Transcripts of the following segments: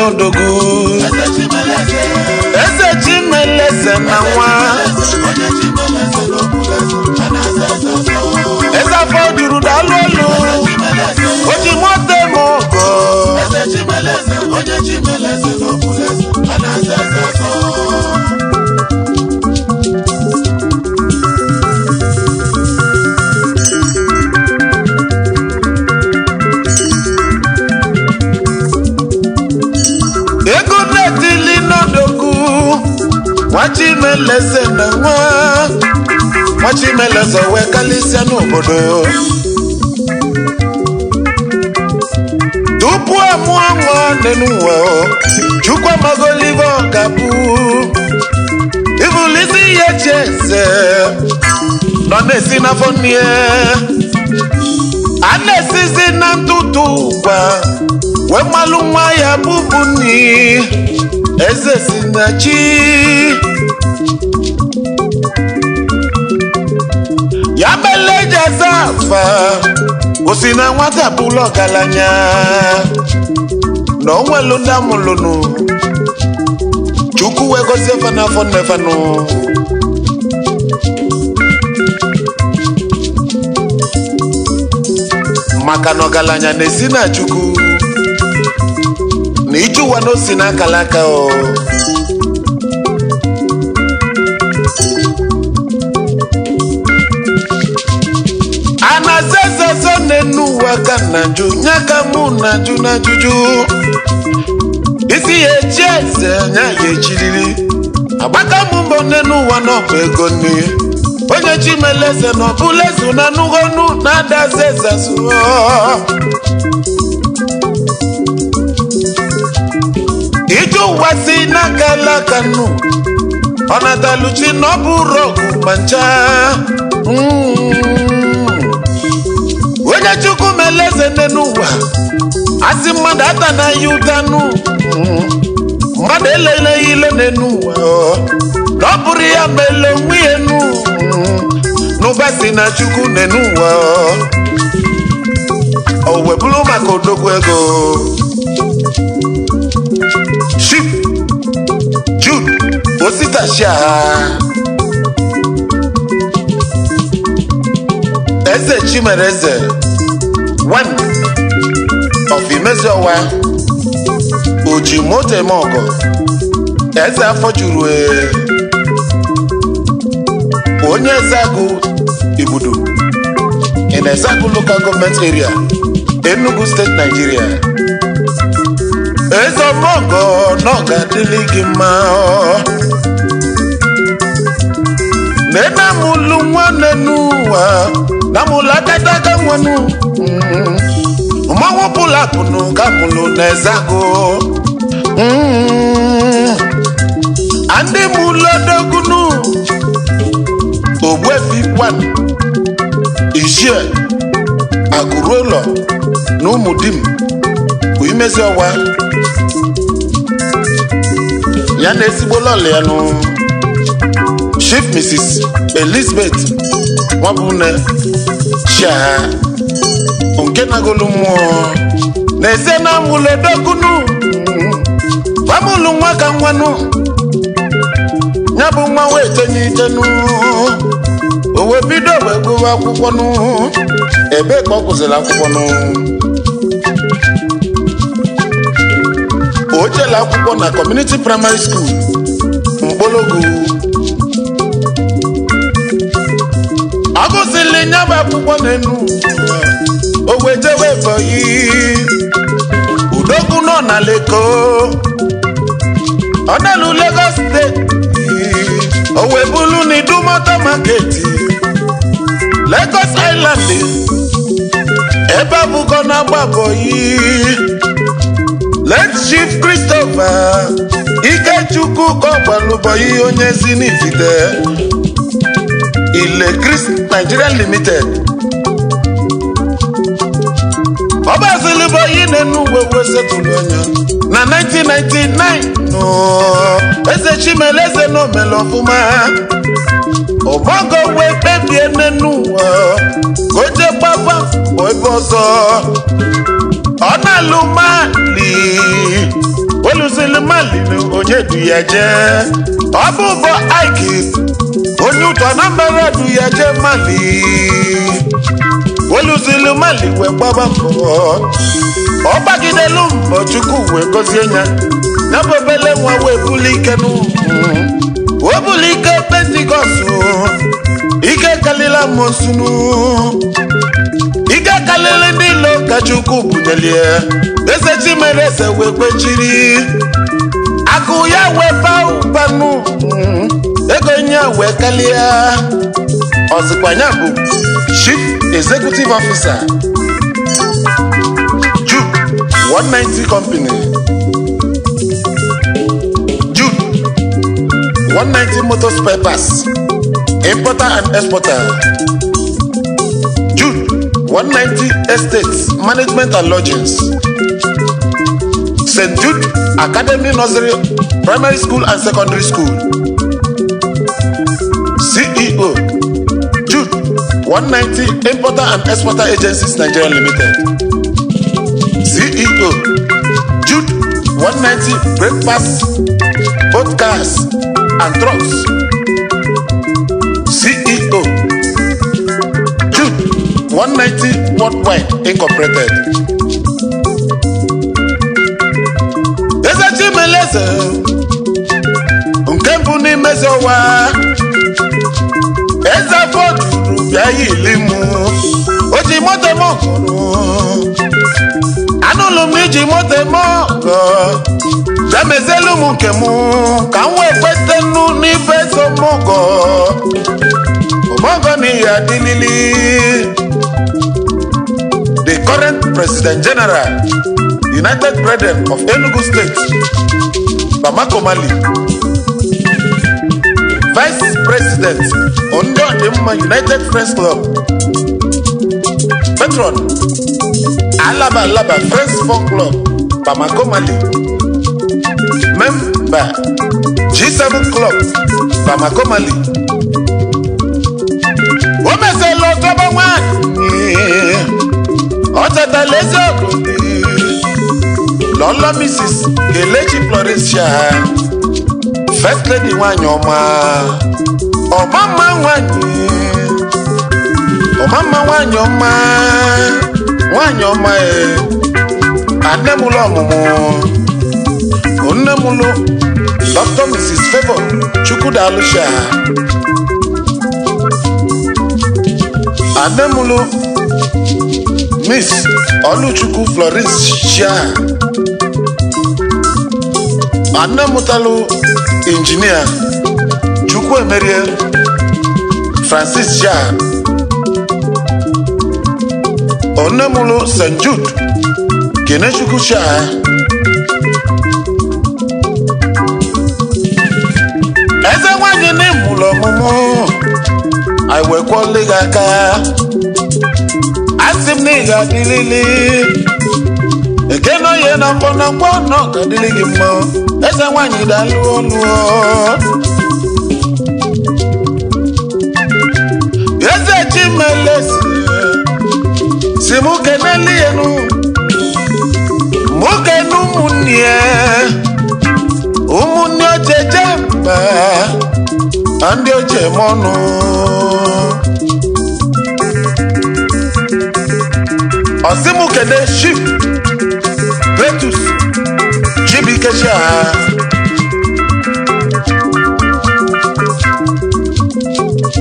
N'odogwu. Eze Chimeleze. Eze Chimeleze na nwa. Onye Chimeleze n'Obuleze, a na-aza eze ọzọ. Eze afọ juru, daalụ olu. Chimeleze. Oji moto eme ọgọ. Eze Chimeleze, onye Chimeleze n'Obuleze, a na-aza eze ọzọ. Ego na-etili n'odogwu nwa Chimeleze na nwa. Nwa Chimeleze wee kalịsịa n'obodo. Tupu amụọ nwa n'ụwa, Chukwu amagolive ọ ga-abụ ibulisi ihe chi eze nọ na-esi n'afọ nne, a na-esizi na ntụtụ ụkwa wee malụ nwa ya bụbu nni. Eze si na chi ya mele eji aza afa osi na nwata bụlụ ọgaranya na onwelu ndị amụlụnụ Chukwu wee gozie fa n'afọ nnefanụ. Maka na ọgaranya na-esi na Chukwu na ije ụwa na osi na akalaka o. Anazezezo n'enu ụwa ka na njụ nya ka mụ na jụ na juju isi ya echi eze nya ya echiriri agbaka mụ mbọ n'enu ụwa na ọbụ ego nne onye Chimeleze na ọbụlezu na nugonu na adazezazu. Ije ụwa si n'aka alaka nnu ọ nataluchi na ọ bụ rọgụ ma ncha. Onye Chukwu meleze nne n'ụwa, asị mmadụ ata na ya ụtanụ. Mmadụ elele ya ile nne n'ụwa ọ. Na ọ bụrụ ya mele onwe ya nụ. N'ụba si na Chukwu nne n'ụwa ọ. O wee bụrụ maka odogwu ego, Chief Jude Osita Shia, Eze Chimereze one of Imeziowa, Oji moto eme ọgọ, eze afọ juru e, onye Ezeagu Igbudu in Ezeagu Local Government Area, Enugu State, Nigeria. Eze ọmọgọ na ọ ga-adịlị gị mma ọ. Nena mụlụ nwanne n'ụwa na mụlụ akataka nwanụ mmanwụ pụlụ apụnụ ka mụlụ na Ezeagu. Andị mụlụ odogunu Ogbuefi 1 Ichie Akụruụlọ na Ụmụdim bụ Imezi Ọwa ya na ezigbo lọlị ya nụ, Chief Mrs. Elizabeth Nwabune Chiagha nke nagolu mmụọ na eze na amụlụ odogunu famụlụ nwa ka nwanụ ya bụ nwa wee tenye itenu o wee bido wee gụwa akwụkwọ nụ. Ebee ka ọ gụziri akwụkwọ nụ? O jela akwụkwọ na Community Primary School Mkpologu. Ọ gụsịrị ya bụ akwụkwọ n'enu, o wee jewe Ebonyi. Udogwu nọ na Leko, ọ na-elu Lagos State, o wee bulu n'Idumota Market, Lagos Island, ebe abụkọ na-agba bọyị. Late Chief Christopher Ikechukwu ka ọ gbalụbọyị, onye si n'Ifite Ile Chris Nigeria Limited. Ọ gbazili bọyị n'enu uwe wee setụlụ anya na 1999 nụ. Eze Chimeleze na omele ọfụma ọgbọgọ wee kpebie n'enu ụwa ka o jee gbaba mbọ ebe ọzọ. Ọ na-alụ Mali. Olu. Oluzili Mali onye du ya jee. Ọ bụ ụbọ Ike onye ụtọ Anambra du ya jee Mali. Oluzili Mali wee gbaba mbọ, ọ gbagidelu mbọ, Chukwu wee gọzie ya. Ya bụ obele nwa wee buli ike n'ugwu, o buli ike Pentikọst, ike kalila mosunu, ike kalili ndị ilo ka Chukwu bunyelie. Eze Chimereze wee kwechiri, akụ ya wee baa ụbanụ, ego ya wee kalịa. Ọzịkwa ya bụ Chief Executive Officer, Jude 190 Company, Jude 190 Motor Spare Parts Importer and Exporter, Jude 190 Estates Management and Lodgings, St. Jude Academy Nursery, Primary School and Secondary School, CEO, Jude 190 Importer and Exporter Agencies Nigeria Limited, CEO, Jude 190 Breakfast, Boat Cars and Trucks, CEO, Jude 190 Worldwide Incorporated. Eze Chimeleze nke mbụ n'imezi ụwa, eze afọ juru bịa yili mụ, o ji moto eme ọgọrụ. Anụlụ m iji moto eme ọgọ, bịa mezielu m nke mụ ka m wee kweta nnu n'ife so mọgọ ọmọgọ n'ihi adịlili. The current President General, United Brethren of Enugu State, Bamako, Mali, Vice President, ndị ọdịmma United Friends Club, Patron, Alaba Alaba Friends Fun Club, Bamako, Mali, Member, G7 Club, Bamako, Mali. O mesịrị ọtọba nwanyị, ọ chetala eziokwu lọlọ Mrs. Kelechi Florencia, First Lady, nwanyị ọma, ọmama nwanyị, ọmama nwanyị ọma, nwanyị ọma. E anemụlụ ọmụmụ nnemụlụ Dr. Mrs. Favour Chukwudalusha, anemụlụ Miss Oluchukwu Florence Shia, anemụtalụ Injinia Chukwuemerie Francis Shia, onemụlụ St. Jude Kenechukwu Shia. Eze nwanyị n'ịmụlụ ọmụmụ, anyị wekwọla gị aka, asị m na ị ga-adịlili eke na oye na mkpọ na mkpọ na ọ ga-adịrị gị mma. Eze nwanyị, dalụ ọlụ. Eze Chimelesi si mụ keneli enu, mụ kenu ụmụnne ya, ụmụnne ocheje mba na ndị oche eme ọnụ. Ọsị mụ kene Chief Cletus Chibuike Shia,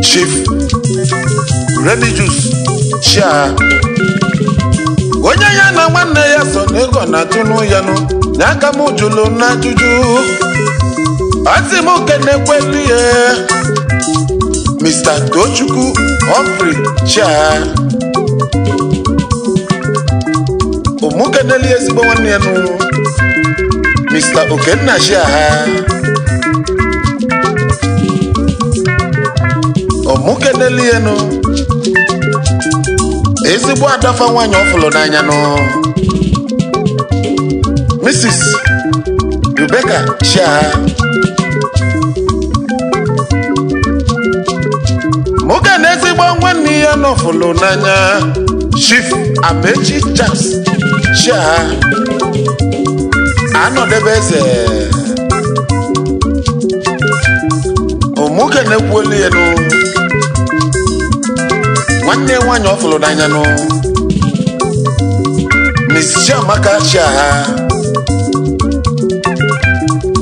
Chief Remigius Shia, onye ya na nwanne ya so n'ego na-atụnụ ya nụ ya ka m jụlụ na ajụjụ. Ọsị m kenekwelu ya Mr. Tochukwu Humphrey Chia, ụmụkeneli ezigbo nwanne ya nụ Mr. Okenna Chia, ụmụkeneli ya nụ ezigbo adafa nwaanyị ọ fụrụ n'anya nụ Mrs. Rebecca Chia. Mụka na ezigbo nwanne ya nọfụlụ n'anya Chief Amechi Charles Chia. Anọdebe eze omuke na-ekwuolu ya nụ nwanne nwanyị ọ fụrụ n'anya nụ, Miss Chiamaka Chiagha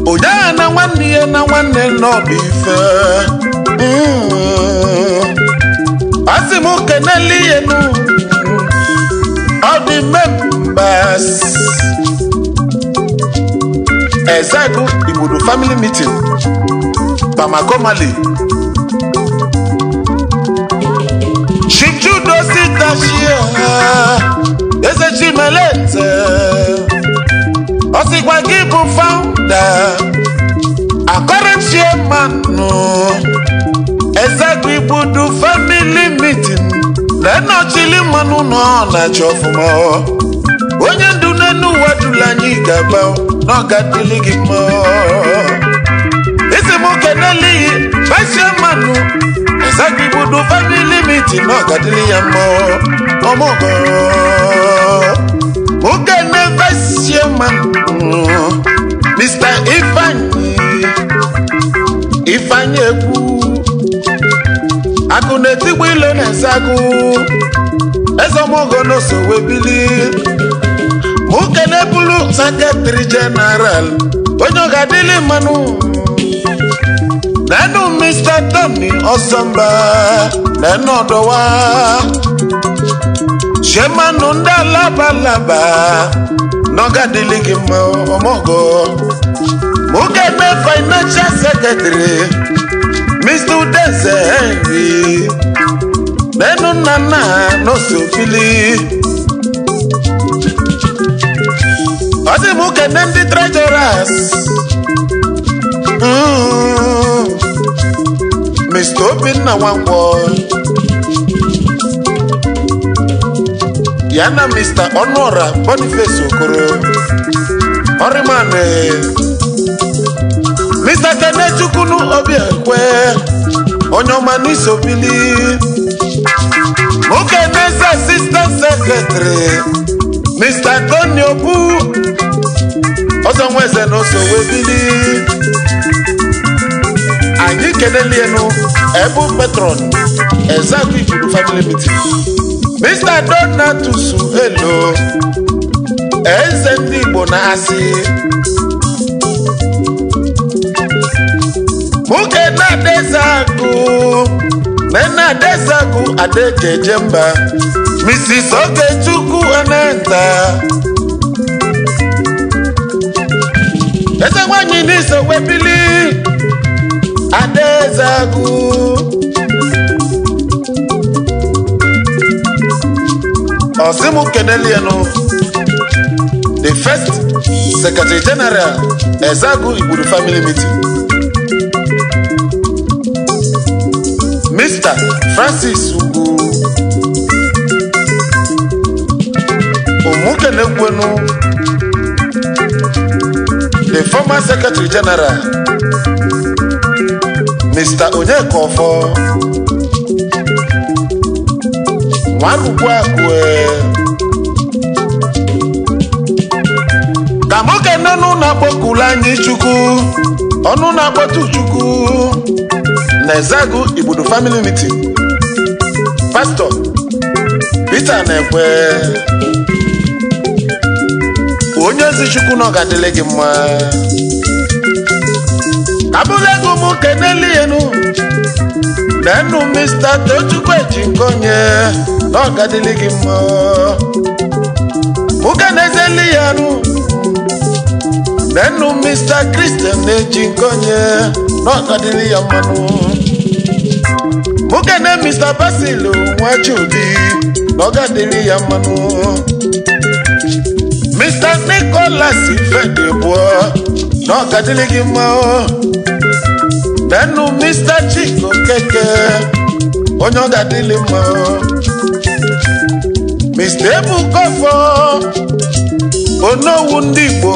onye agha na nwanne ya na nwanne nọbụ ife. Asị m kenele ihe nụ ọ dị members Ezeagu Igbodo family meeting, Bamako, Mali. Chief Judo Sitashia Eze Chimeleze, ọsịkwa gị bụ founder and chairman Ezeagu Igbodo family meeting na-enochili mmanụ nọ na-achọ ọfụma. Onye ndu n'enu ụwa duru anyị ga-aba na ọ ga-adịlị gị mma. Isi m keneliyi vice chairman Ezeagu Igbodo family meeting na ọ ga-adịlị ya mma. Ọmụgọ mokene vice chairman Mr. Ifeanyi Ifeanyi Ekwu akụ na-etigbu ile na-ese agụ eze ọmụgọ n'osowe bili. Mụ kene bụrụ secretary general, onye ọ ga-adịlị mmanụ nenu Mr. Tony Ọsọmba nenu ọdọwa chairman ndị alabalaba na ọ ga-adịlị gị mma. Ọmọgọ mụ kene financial secretary Mr. Udenze Henry nenu nna nna n'osofili. Ọsị mụ kene ndị treasurers, Mr. Obinna Nwankwọ ya na Mr. Ọnụọra Boniface Okoro Ọrịmanị, Mr. Kenechukwunu Obiekwe, onye ọma n'isobili. Nwoke na-eze assistant secretary Mr. Tony Obu ọzọ nweze n'osowebili. Anyị kenelienu ebu patron Ezeagu Igbodo family meeting, Mr. Donatus Elo eze ndị Igbo na-asị nwoke na-adeze agụ na na-adeze agụ adejeje mba, Mrs. Ogechukwu Anenta eze nwanyị n'isowebili adaeze agụ. Ọsịmụ kenelienu the first secretary general Ezeagu Igbodo family meeting, Mr. Francis Ugwu Umukenekwenu, the former secretary general Mr. Onyeka Ofo Nwarukwu-Akue. Ka nwoke nọnụ na-akpọkulu anyị Chukwu ọnụ na-akpọtu Chukwu na Ezeagu Igbodo family meeting, Pastor Peter na-ekwe onye ozi Chukwu na ọ ga-adịlị gị mma. Kabụla ego m keneli enu nenu Mr. Tochukwu Ejinkonye na ọ ga-adịlị gị mma. Mụ kenezeli ya nụ nenu Mr. Christian Ejinkonye na ọ ga-adịlị ya mmanụ. Mụ kene Mr. Basil Nwachubi na ọ ga-adịlị ya mmanụ. Mr. Nicholas Ifedebụọ na ọ ga-adịlị gị mma. Nenu Mr. Chiko Keke onye ọ ga-adịlị mma. Mr. Ebuka Ofo Onowu ndị Igbo,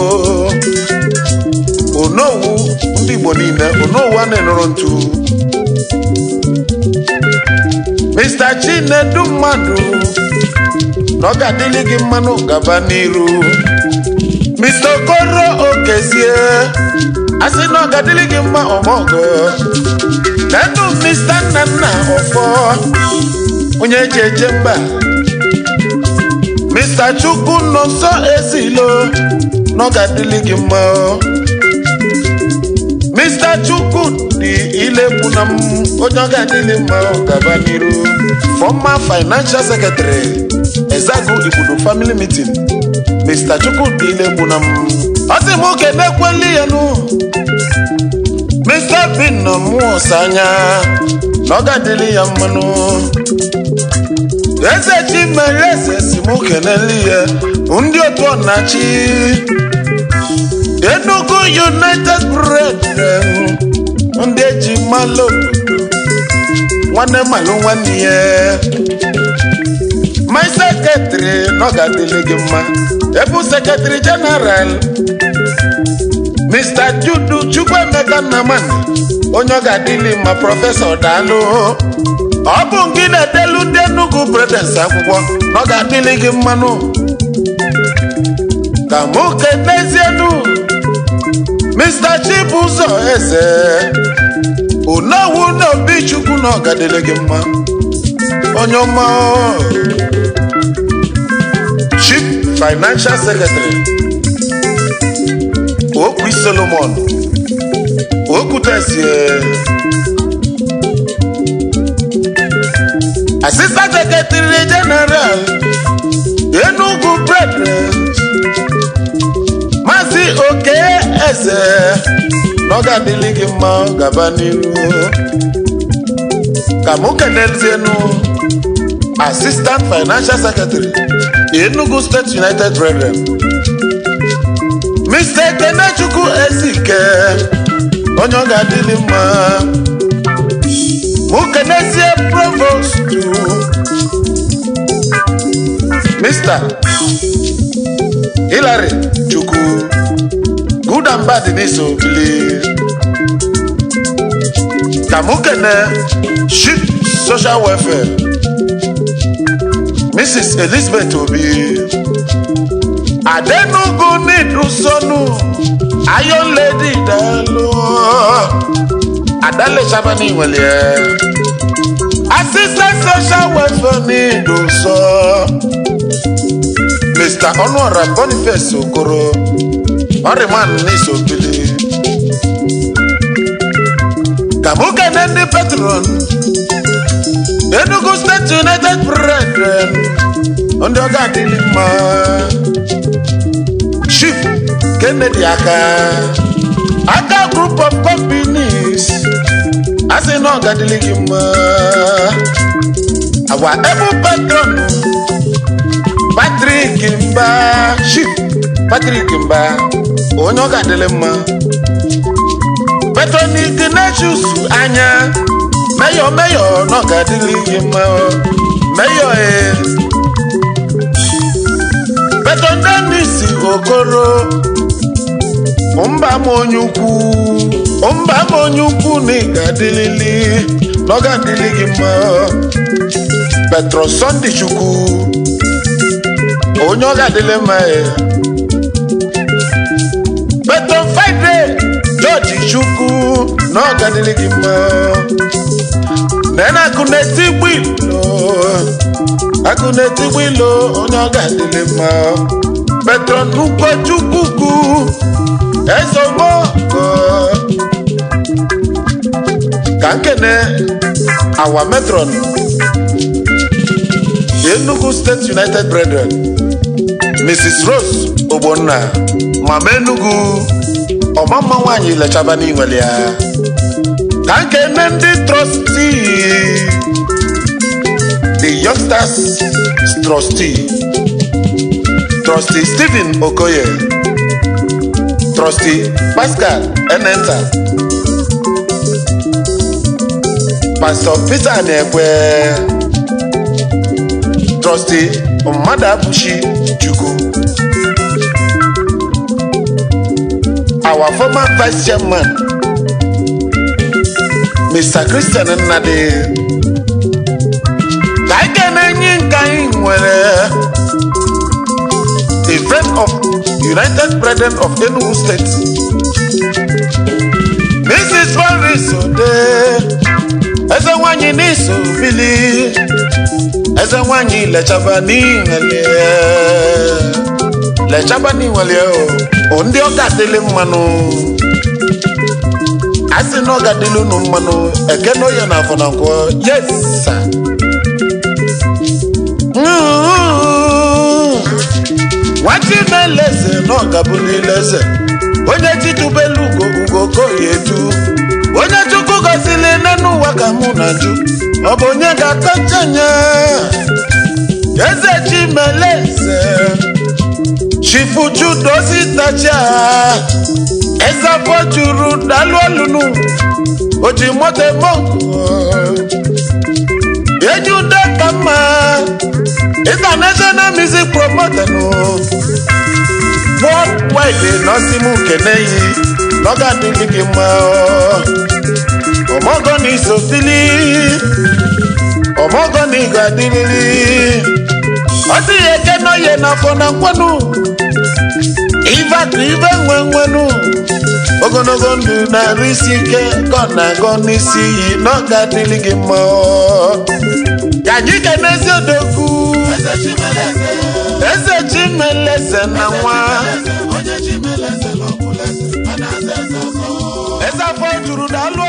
Onowu ndị Igbo niile, Onowu a na-enoro ntu. Mr. Chinedu mmadụ na ọ ga-adịlị gị mmanụ gaba n'iru. Mr. Okoro Okezie, asị na ọ ga-adịrị gị mma, ọmọgọ nenu. Mr. Nnanna Ọfọ, onye eji eje mba. Mr. Chukwu Nọsọ Ezilo, na ọ ga-adịrị gị mma o. Mr. Chukwu dị ilegbu na m, onye ọ ga-adịrị mma o, gaba n'iru. Former financial secretary, Ezeagu Igbudu family meeting, Mr. Chukwu dị ilegbu na m, ọ sị m kenekweli ya nụ. Mr. Bin nọ mụọsa anya, na ọ ga-adịrị ya mmanụ. Eze Chimere eze si mụ keneli ya ndị otu ọnachi Enugu United Brethren, ndị eji malụ obodo, nwanne malụ nwanne ya. My secretary, na ọ ga-adịrị gị mma. Ebu secretary general, Mr. Judu Chukwuemeka Nnamani, onye ọ ga-adịrị mma. Professor, daalụ. Ọ bụ gị na-edelu ndị Enugu Brethren akwụkwọ, na ọ ga-adịrị gị mmanụ. Ka mụ kenezienu Mr. Chibụzọ Eze Onowu n'obi Chukwu, na ọ ga-adịrị gị mma, onye ọma. Chief Financial Secretary, Okwi Solomon Okwutesie. Assistant Secretary General, Enugu Brethren, Maazị Oke Eze, na ọ ga-adịrị gị mma, gaba n'iru. Ka mụ kenezienu Assistant Financial Secretary, Enugu State United Brethren, Mr. Kenechukwu Ezike, onye ọ ga-adịrị mma. Mụ kenezie Provost, Mr. Hilary Chukwu, good and bad n'iso bili. Ka mụ kene Chief Social Welfare, Mrs. Elizabeth Obi Adenugu Nidusonu, Iron Lady, daalụ. Adalechaba n'inwere Assistant Social Welfare n'iduso. Mr. Ọnụọra Boniface Okoro Ọrịman n'isobili. Ka mụ kene ndị patron, Enugu State United Brethren, ndị ọ ga-adịrị mma. Chief Kennedy Aka, Aka Group of Companies, asị na ọ ga-adịrị gị mma. Agwa ebu patron, Patrick Mba, Chief Patrick Mba, onye ọ ga-adịrị mma. Patron Ignatius Anya, mayor, mayor, na ọ ga-adịrị gị mma, mayor e. Patron Dennis Okoro, mba m onye ukwu, mba m onye ukwu, na ị ga-adịlili, na ọ ga-adịrị gị mma. Petro Sunday Chukwu, onye ọ ga-adịlị mma e. Petro Friday George Chukwu, na ọ ga-adịlị gị mma. Nena akụ na-etigbu ilo, akụ na-etigbu ilo, onye ọ ga-adịlị mma. Petro Nnukwu Chukwu Ezomoko. Ka nkene our matron, Enugu State United Brethren, Mrs. Rose Ogbonna, Mama Enugu, ọmamma nwaanyị lechaba n'inwere ya. Ka nkene ndị trustee, the Youngsters trustee, Trustee Stephen Okoye, Trustee Pascal Enenta, Pastor Peter Nekwe, Trustee Mmadụ Abuchi Chukwu, our former vice chairman, Mr. Christian Nnadi. Ka anyị ga na-enye nke anyị nwere, the friend of United Brethren of Enugu State. Mrs. Paris Ode, eze nwanyị n'iso bili, eze nwanyị lechaba n'inwele, lechaba n'inwele o, ndị ọka dịlị mmanụ. A sị na ọ ga-adịlị unu mmanụ eke na oye na afọ na nkwọ. Yes sir. Nwachimeleze na ọ ga-abụ n'ile eze, onye chitubelu ugo, ugo koya etu onye Chukwu gọzili n'elu ụwa ka mụ na jụ, ọ bụ onye ga-akọcha anya. Eze Chimeleze, Chifuchu dozitacha, eze afọ juru, dalụ olunu oji moto eme ọgụ eji ude ka mma, international music promoter nụ worldwide, nọsi m keneyi n'ọga adịghị gị mma. Ọmọgọ na isofili, ọmọgọ na ịga adịrịrị. Ọ sị ya eke n'oye n'afọ na nkwenu ife akụ ife nwe nwenu, ogologo ndụ na-arụ isi ike ka ọ na-agọ n'isi iyi n'ọga adịrị gị mma. Ka anyị ga n'ezi odogwu. Eze Chimeleze. Eze Chimeleze na nwa. Onye Chimeleze n'ọbụleze, a na-aza eze ọzọ. Eze afọ juru, daalụ.